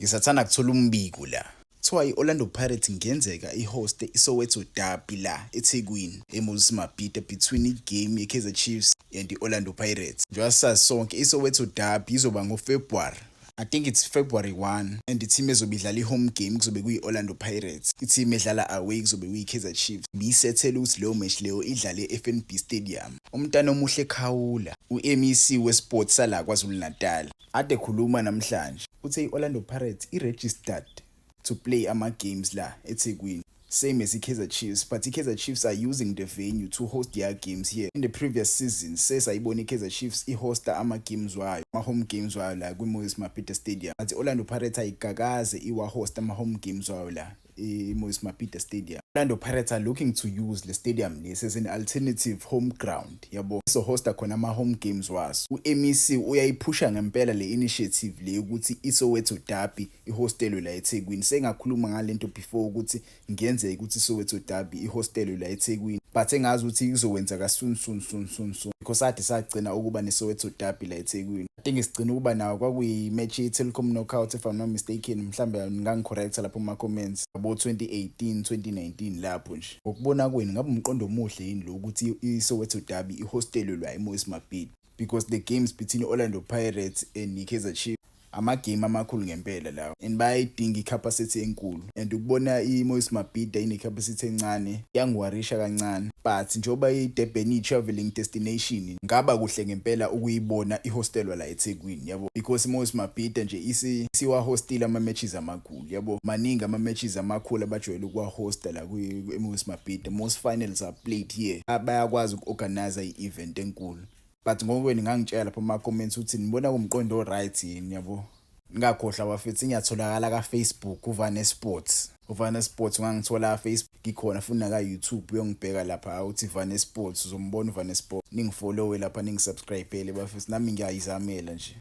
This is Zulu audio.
Ngisathanda kuthola umbiko la. Kuthiwa i-Orlando Pirates ngenzeka ihoste iSoweto Derby la eThekwini, eMoses Mabhida, between igame ye-Kaizer Chiefs and i-Orlando Pirates. Njengoba sazi sonke, iSoweto Derby izoba ngoFebruary. I think it's February 1, and i-team ezobe idlala i-home game kuzobe kuyi-Orlando Pirates. I-team edlala away kuzobe kuyi-Kaizer Chiefs. Biyisethele ukuthi leyo match leyo idlale e-FNB Stadium. Umntana omuhle Khawula, u-MEC we-Sports sala KwaZulu Natal, ade khuluma namhlanje. Uthe i-Orlando Pirates i-registered to play ama-games la eThekwini. Same as i-Kaizer Chiefs, but i-Kaizer Chiefs are using the venue to host their games here. In the previous season, sesayibona i-Kaizer Chiefs ihosta ama-games wayo, ama-home games wayo la kwi-Moses Mabhida Stadium. But i-Orlando Pirates ayikakaze iwahost ama-home games wayo la e-Moses Mabhida Stadium. Orlando Pirates are looking to use le stadium lesi as an alternative home ground, yabo. So hosta khona ama-home games waso. U-MEC uyayiphusha ngempela le initiative le ukuthi iSoweto Derby ihostelwe la eThekwini. Sengakhuluma ngalento before ukuthi ngenzeka ukuthi iSoweto Derby ihostelwe la eThekwini. But engazi ukuthi izokwenzeka soon, soon, soon, soon, soon. Because ade sagcina ukuba neSoweto Derby la eThekwini. I think sigcina ukuba nawo kwakuyi-match ye-Telkom Knockout, if I'm not mistaken. Mhlambe ningangicorrecta lapho kuma comments. Yabo, 2018, 2019 lapho nje. Ngokubona kwenu, ngabe umqondo omuhle yini lo ukuthi iSoweto Derby ihostelwe la eMoses Mabhida? Because the games between Orlando Pirates and Kaizer Chiefs, amagame amakhulu ngempela lawo, and bayayidinga i-capacity enkulu, and ukubona i-Moses Mabhida ine-capacity encane kuyangiworrisha kancane. But njengoba i-Durban iyi-travelling destination, ngaba kuhle ngempela ukuyibona ihostelwa la eThekwini, yabo, because i-Moses Mabhida nje isiwahostile ama-matches amakhulu, yabo. Maningi ama-matches amakhulu abajwayele ukuwahosta la kwi-Moses Mabhida. Most finals are played here. Bayakwazi uku-organize i-event enkulu. But ngokwenu, ngangitshela lapho ama-comments ukuthi nibona kumqondo o-right yini, yabo. Ngingakhohlwa bafethu, ngiyatholakala ka-Facebook, uVane Sports, uVane Sports. Ungangithola ka-Facebook ngikhona, futhi naka-YouTube uyongibheka lapha uthi Vane Sports, uzombona uVane Sports. Ningifollowe lapha, ningisubscribe-ele bafethu, nami ngiyayizamela nje.